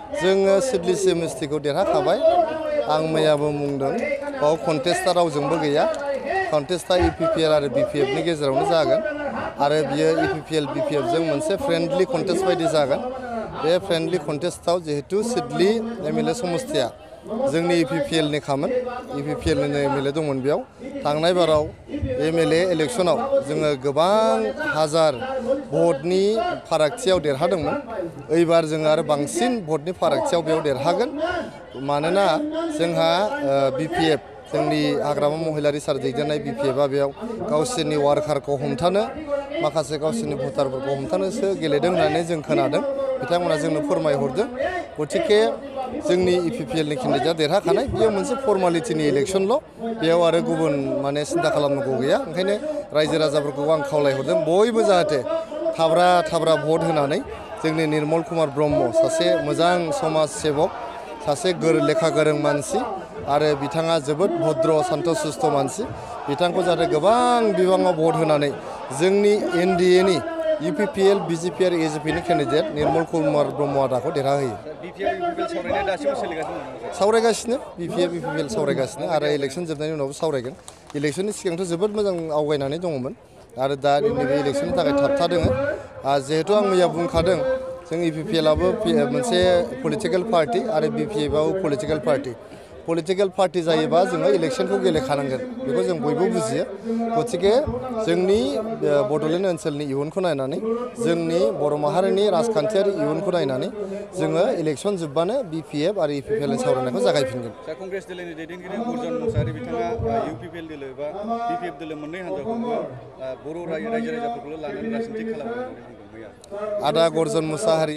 जोङो सिडली सेमिस्ट्रिखौ देरहाखाबाय आं मैयाबो बुंदों बाव कन्टेस्टआ रावजोंबो गैया कन्टेस्टआ इपिपिएल आरो बिपिएफनि गेजेरावनो जागोन आरो बियो इपिपिएल बिपिएफजों मोनसे फ्रेन्डलि कन्टेस्ट बायदि जागोन बे फ्रेन्डलि कन्टेस्टआव जिहेतु सिडली एमएलए समस्तिया जोंनि इपिपिएलनि खामोन इपिपिएलनि एमएलए दंमोन बेयाव थांनाय बाराव एमएलए इलेक्शनाव जोङो गोबां हाजार भटनि फारागथियाव देरहादोंमोन एबार जोङो आरो बांसिन भटनि फारागथियाव बेयाव देरहागोन मानोना जोंहा बिपिएफ जोंनि हाग्रामा महिलारि सार दैदेननाय बिपिएफआ बेयाव गावसोरनि वार्कारखौ हमथानो माखासे गावसोरनि भटारफोरखौ हमथानोसो गेलेदों होननानै जों खोनादों बिथांमोना जोंनो फोरमायहरदों गतिके जोंनि इपिपिएलनि केन्डिडेटआ देरहाखानाय बेयो मोनसे फर्मालिटिनि इलेक्शनल' बेयाव आरो गुबुन माने सिन्था खालामनांगौ गैया ओंखायनो रायजो राजाफोरखौ आं खावलायहरदों बयबो जाहाथे थाब्रा भट होनानै जोंनि निर्मल कुमार ब्रह्म सासे मोजां समाज सेबक सासे लेखा गोरों मानसि आरो बिथाङा जोबोद भद्र शान्त सुस्थ मानसि बिथांखौ जाहाथे गोबां बिबाङाव भट होनानै जोंनि एनडिएनि इपिपिएल बिजेपि आरो एजिपिनि केन्डिडेट निर्मल कुमार ब्रह्म आदाखौ देरहाहोयो सावरायगासिनो बिपिएफ इपिपिएल सावरायगासिनो आरो इलेक्शन जोबनायनि उनावबो सावरायगोन इलेक्शननि सिगांथ' जोबोद मोजां आवगायनानै दङमोन आरो दा नैबे इलेक्शननि थाखाय थाबथादों जिहेतु आं मैया बुंखादों जों इपिपिएलआबो मोनसे पलिटिकेल पार्टी आरो बिपिएफआबो पलिटिकेल पार्टी जायोबा जोङो इलेक्शनखौ गेलेखानांगोन बेखौ जों बयबो बुजियो गतिके जोंनि बड'लेण्ड ओनसोलनि इयुनखौ नायनानै जोंनि बर' माहारिनि राजखान्थियारि इयुनखौ नायनानै जोङो इलेक्शन जोबबानो बिपिएफ आरो इपिपिएलनि सावरायनायखौ जागायफिनगोन कंग्रेस दोलोनि दैदेनगिरि गर्जन मुसाहारि बिथाङा इउपिपिएल दोलो बा बिपिएफ दोलो मोननै हान्जाखौबो बर' रायजो राजाफोरखौल' लानानै राजनिति खालामो होननानै बुंदों मैया आदा गर्जन मुसाहारि